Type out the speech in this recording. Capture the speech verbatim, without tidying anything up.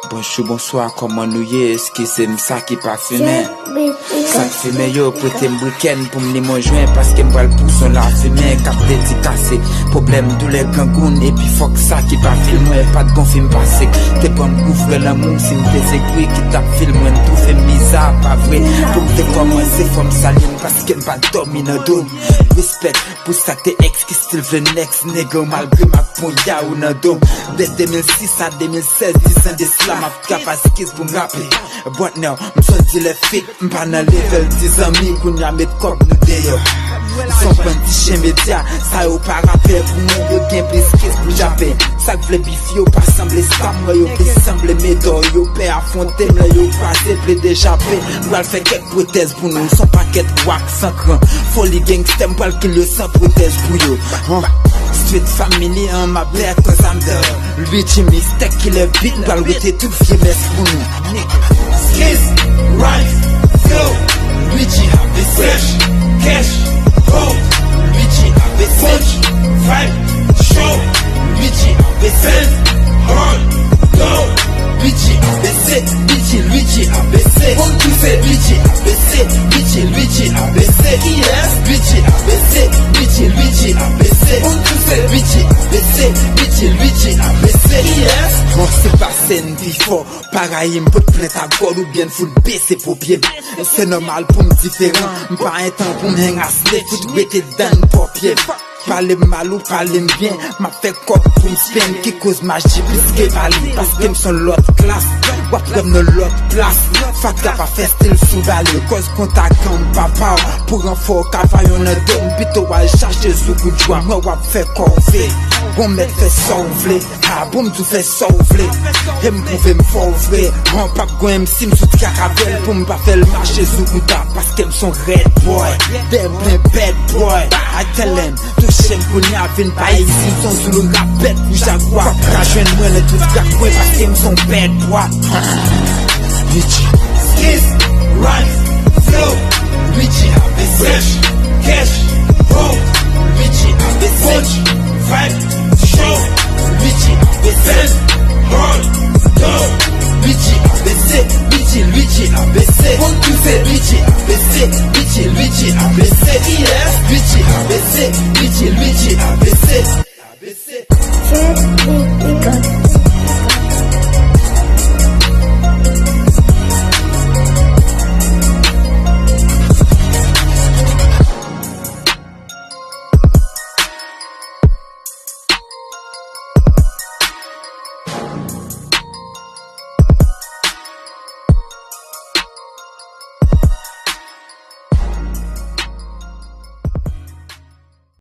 Bonjou, bonswa, kòman nou ye? Eskize m, sa ki pa fimen. Sa k fimen yo, prete m briken pou m limen yon jwen, paske m pral pouse yon lafimen k ap dedikase pwoblèm, doulè, grangoun, epi fòk sa ki pa fil mwen pa t gon fim pase. Te ban m gou vrè lanmou, si m te se kwi ki t ap fil mwen, m twouve m biza, pa vre? Pou m te kòmanse, fò m salye m, paske m pa t dòmi nan do m. Respect pou sa k te ex ki still vle next, nèg, malgre m ap ponya ou nan do m. De de mil sis a de mil sèz, dis an de sila, m ap trap eskiz pou m rape. But now, m s on dilè fit, m pa nan level ti zanmi, kounye a met kòb nou deyò. M s on bann ti chen medya, sa yo pa rapè pou mwen, yo gen plis kiz pou jape. Sa k vle bif yo pa sanble stab mwen, yo plis sanble medò. Yo pè afwonte m lè yo kwaze, plede jape. M pral fè kèk pwotèz pou nou, s on pakèt wak san kran. Foli gangsta, m pral kill yo san pwotèz pou yo. Huh. Street family, an m ap dèyè cause I'm the Luigi Mistèk ki lè bit, m pral wete tout vye mès pou nou. Skills, rhymes, flow, Luigi A B C. Fresh, cash, ho, Luigi A B C. Punch, fight, show, Luigi A B C. Hard, go, Luigi A B C. Luigi, Luigi A B C. One, two, three. Luigi A B C, Luigi, Luigi A B C. Yes. Luigi A B C, Luigi, Luigi A B C. One, two, three. Luigi A B C, Luigi, Luigi A B C. Yes. Bon, se pa sèn pi fò. Parèy m pot plent ak gòl oubyen fout bese popye m. Se nòmal pou m diferan. M pa gen tan pou m hang a snake, fout rete dan pòpye m. Pale m mal ou pale m byen, m ap fè kòb pou m spend. Ki koz maji plis ke vali, paske m s on lòt klas. W ap wè m nan lòt plas. Fatra pa fè stil sou vali. Kòz kontak an papa w. Pou ranfò kavayon nan do m, pito w al chache zoukout jwa. Mwen w ap fè kòve. Bon mèt fè sa w vle. Ha, bon, m di w fè sa w vle. E m pwouve m fò w vre. An p ap gwen m si m sou trak avè l pou m pa fè l mache sou kouta, paske m s on red boy. Dèyè m plen bad boy. I tell them, touche m kounye a vin pa isit. M s on Zulu rap bèt pou Jagwa. Ka jwenn mwen nan tout gap mwen, paske m s on bad boy. Bitch. Skills, rhymes, flow, Luigi A B C. Fresh, cash, ho, Luigi A B C. Punch, fight, show, Luigi A B C. Hard, go, Luigi A B C. Luigi, Luigi A B C. One, two, three. Luigi A B C, Luigi, Luigi A B C. Yes. Luigi A B C, Luigi, Luigi A B C. A B C.